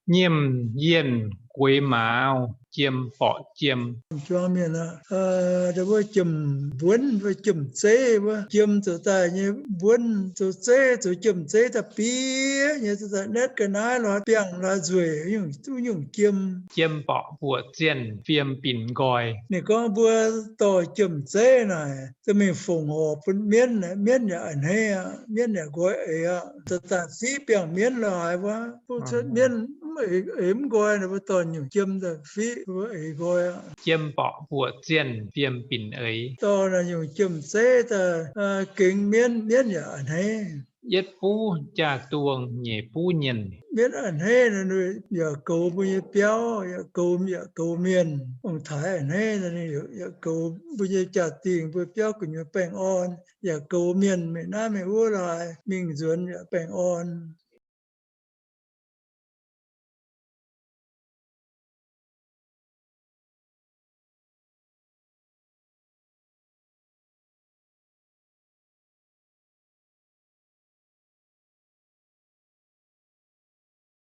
Nyiemc yienh gueix maaz, jiem borqc jiem. Juang mienh aqv, wuov jiem-mbuonv, wuov jiem-zeiv, wuov jiem zoux daaih nyei mbuonv, zoux zeiv, zoux jiem-zeiv daaih bieqc nyei, zoux daaih netv ga'naaiv lorz biangh lorz nzueic, wuov nyungc jiem. Jiem borqc buoqc zienh fiem binc nqoi. Ninh gorngv mbuo dorh jiem-zeiv naaic, dorh mingh fongc horc bun mienv, mienv yaac a'hneiv aqv, mienv yaac nqoi eix aqv. Zoux daaih fiqv biangh mienv lorz haaix wuov, butv cuotv mienv, eix mv nqoi, mbuo dorh nyungc jiem daaih fiqv, mbuo eix nqoi aqv. Jiem borqc buoqc zienh fiem binc eix. Dorh naaiv nyungc jiem-zeiv daaih gengx mienv, mienv yaac a'hneiv. Yietv buv jaa-duang nyeic buv nyienh. Mienv a'hneiv, yaac goux mbuo nyei biauv, yaac goux, yaac goux mienh. Ong-taaix a'hneiv, yaac goux mbuo nyei jaa-dingh, mbuo biauv gu'nyuoz baengh orn, yaac goux mienh, mingh naaiv mingh wuov laaix, mingh nzuonx yaac baengh orn.